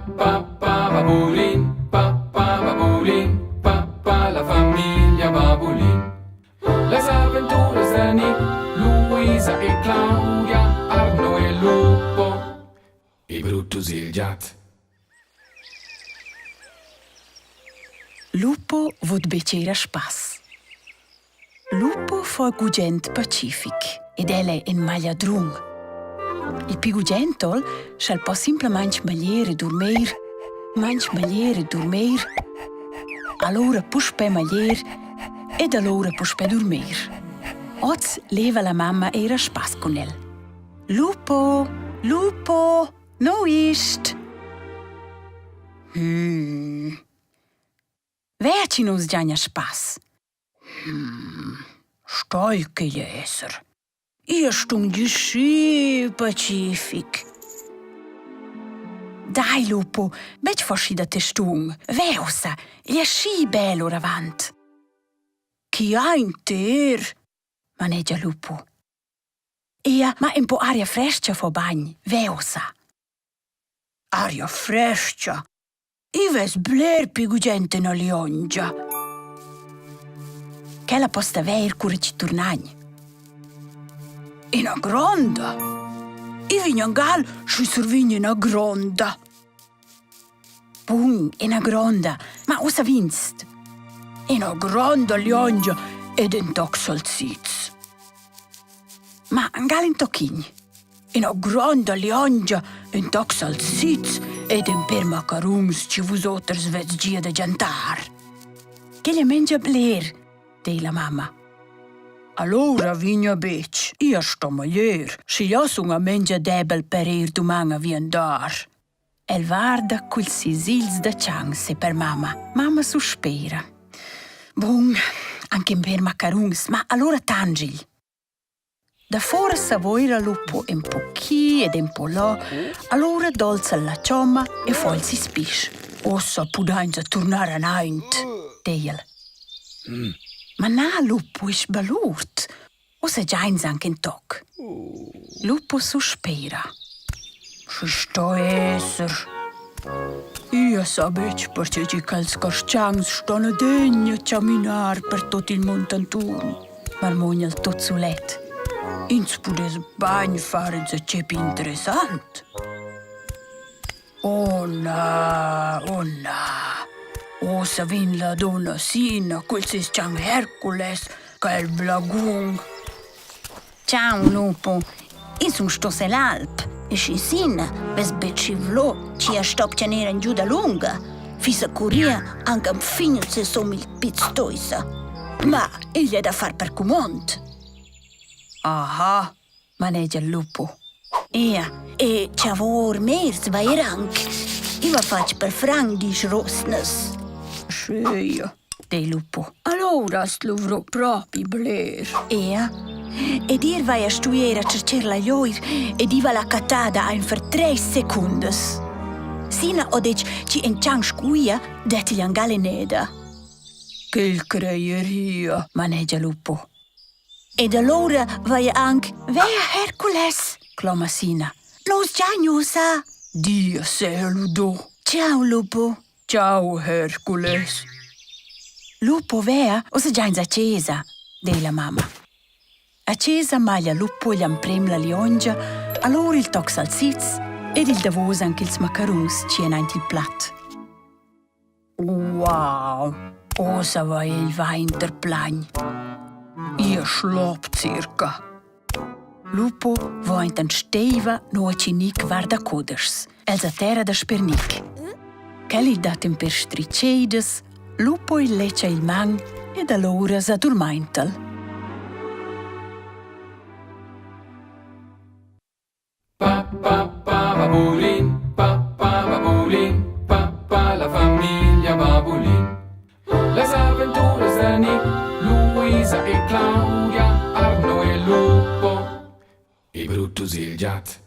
Pa pa pa babulin, pa pa babulin, pa pa la famiglia Babulin. Las aventuras da Nick, Luisa e Claudia, Arno e Lupo e Brutus il giat. Lupo vot betg ir a spass. Lupo fa gugent pacific ed el è in magliadrun. Il pi gugent ol, sch'el po simplamaing maglier e durmeir, manch maglier e durmeir, alura puspè maglier ed alura puspè durmeir. Oz leva la mamma eir a spass cun el. Lupo, Lupo, nu ist? Hmm. Vea chi nu's giagna spass. Hmm. Stoi ch'igl esser. Io stun schi pacific. Dai lupo, betg faschi da testun. Ve ussa, igl è schi bel oravant. Chi ha inter? manegia lupo. Ia, ma ün po aria frescha fo bagn, ve ussa. Aria frescha? I vess bler pü gugent üna liongia. Quella posta vair cura chi turnagn. Üna gronda? I vegn angal schi survign üna gronda. Bun, üna gronda, ma ussa vinst. Üna gronda liongia ed ün toc salsiz. Ma angal ün tocchign. Üna gronda liongia, ün toc salsiz ed ün pêr macaruns chi vus oters vez gia da giantar. Quella mengia bler, dei la mamma. Allora vigna betg, ia sto maglier, schi ia sun a mengia debel per ir duman a viandar. El varda culs sisils da chance per mamma. Mamma suspira. Bun, anche un per macaruns, ma allora tangigl. Dafora savoira lupo ün po chi ed ün po là, alura dolza'l la chomma e fa'l seis pisch. Uossa pudainsa turnar anaint, dei'l. Ma na, Lupo es balurd. Uossa giainsa anche ün toc. Lupo suspira. Schi sto esser. Ia sa betg perche chi quels carstgauns ston adegna chaminar per tot il mund anturn. marmugna el tut sulet. Ins pudess bain far insatge pli interessant. Oh na, oh na. Ussa vegn la dunna Sina cul ses chan Hercules, quel blagun. Ciao lupo, io sun sto sell'alp e schi Sina vess betg tschivlò ch'ia stoppia gnir en giu da lunga, fissa curria anc enfin sessom il Piz Toissa. Ma igl è da far per cumond. Aha, manegia il lupo. Ea, e chavor mers va er anc. I va fatg per franc disch Rosnas. Schöja, dei lupo. Allora hast luvro propi bler. Ea, ed ir vai a stuer a tschercher la glioir ed i va la cattada ainfer treis secundas. Sina ho detg chi en tschanc scuia detti angal eneda. Quel creieria, manegia Lupo. Ed allora vai anc Vea Hercules, cloma Sina. Nus giagn ussa. Dio sea ludo. Ciao Lupo. Ciao Hercules. Lupo vea, ussa giains a chesa, dei la mamma. A chesa maglia Lupo igl amprem la liongia, allura il toc salsiz ed il davos anche ils macaruns chi en aint il plat. Wow! Ussa va il vainter plagn. Ia schlop circa. Lupo vo aint en steiva nua chi Nic varda cudeschs. El sa terra dasper Nic. Quel gli dat ün per stricedas, Lupo il leccia il man ed alura s'adurmainta'l. Pa pa pa babulin, pa pa babulin, pa pa la famiglia Babulin. Las aventuras da Nick, Luisa e Claudia, Arno e Lupo e Brutus il giat.